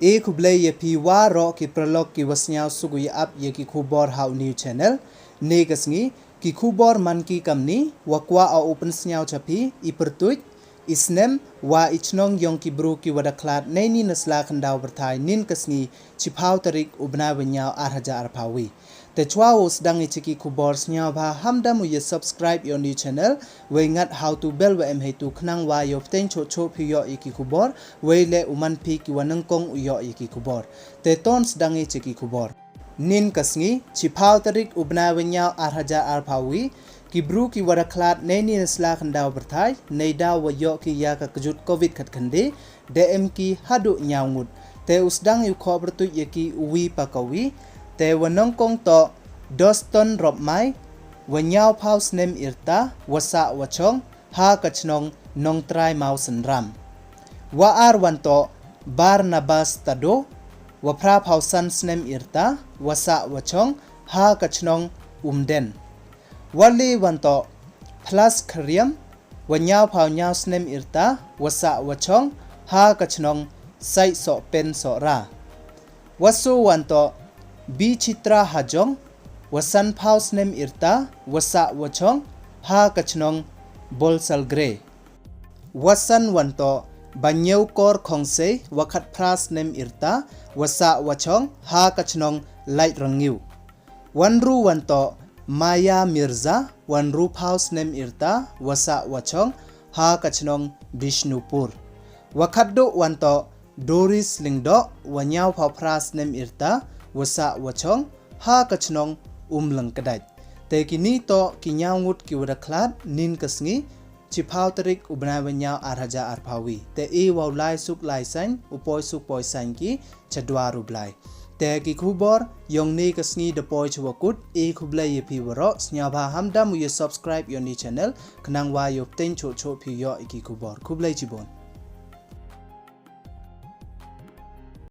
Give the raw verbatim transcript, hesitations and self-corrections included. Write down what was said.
E khublei ya phi waroh ki paralok ki wa sniawsuk u ya ap ya ki khubor ha u new channel. Nei ka sngi, ki khubor man ki kamni, wa kwah o u pynsniaw cha phi, i pyrtuit, i snem, wa i chnong yong ki bru ki wa da khlad, neini na sla khyndaw pyrthai, nin ka sngi, chiphaw tarik u bnai wa nyaw ar hajar arphaw wi. Te chwa wow sdang i cha ki khubor, sniawbha ham dam u ya subscribe ya u new channel, wei ngat ha u tu bell wa em heitu khnang wa yoh pteng choh choh phi yoh ya ki khubor, wei le u man phi ki wa nyngkong u yoh ya ki khubor. Te ton sdang i cha ki khubor. Nin ka sngi, chiphaw tarik u bnai wa nyaw ar hajar arphaw wi, ki bru ki wa da khlad neini na sla khyndaw pyrthai, neidaw wa yoh ki ya ka kjut covid khatkhyndai, da em ki haduh nyaw ngut. Te u sdang i u khoh pyrtuit ya ki u wi pa ka wi. Te wa nyngkong toh Doston Ropmai, wa nyaw phaw snem yrta, wa sah wa chong, ha ka chnong Nongtrai Mawsynram. Wa ar wan toh Barnabas Tado, wa phra phaw san snem yrta, wa sah wa chong, ha ka chnong Umden. Wa le wan toh Phlas Khriam, wa nyaw phaw nyaw snem yrta, wa sah wa chong, ha ka chnong Saitsohpen Sohra. Wa so wan toh Bichitra Hajong, wa san phaw snem yrta, wa sah wa chong, ha ka chnong Bolsalgre. Wa san wan toh Banyewkor Khongsei, wa khatphra snem yrta, wa sah wa chong, ha ka chnong Laitrangiew. Wa ynru wan toh Maya Mirza, wa ynru phaw snem yrta, wa sah wa chong, ha ka chnong Bishnupur. Wa khatduh wan toh Doris Lyngdoh, wa nyaw phaw phra snem yrta, wa sah wa chong, ha ka chnong Umlyngkdait. Te kini toh ki nyaw ngut ki wa da khlad nin ka sngi, chiphaw tarik u bnai wa nyaw ar hajar arphaw wi. Te i wow lai suk lai sain, u poi suk poi sain ki, cha dwar u Blai. Te ki khubor yong nei ka sngi da poi cha wa kut, i khublei ya phi waroh, sniawbha ham dam u ya subscribe ya u new channel, khnang wa yoh pteng choh choh phi yoh ya ki khubor. Khublei chibun.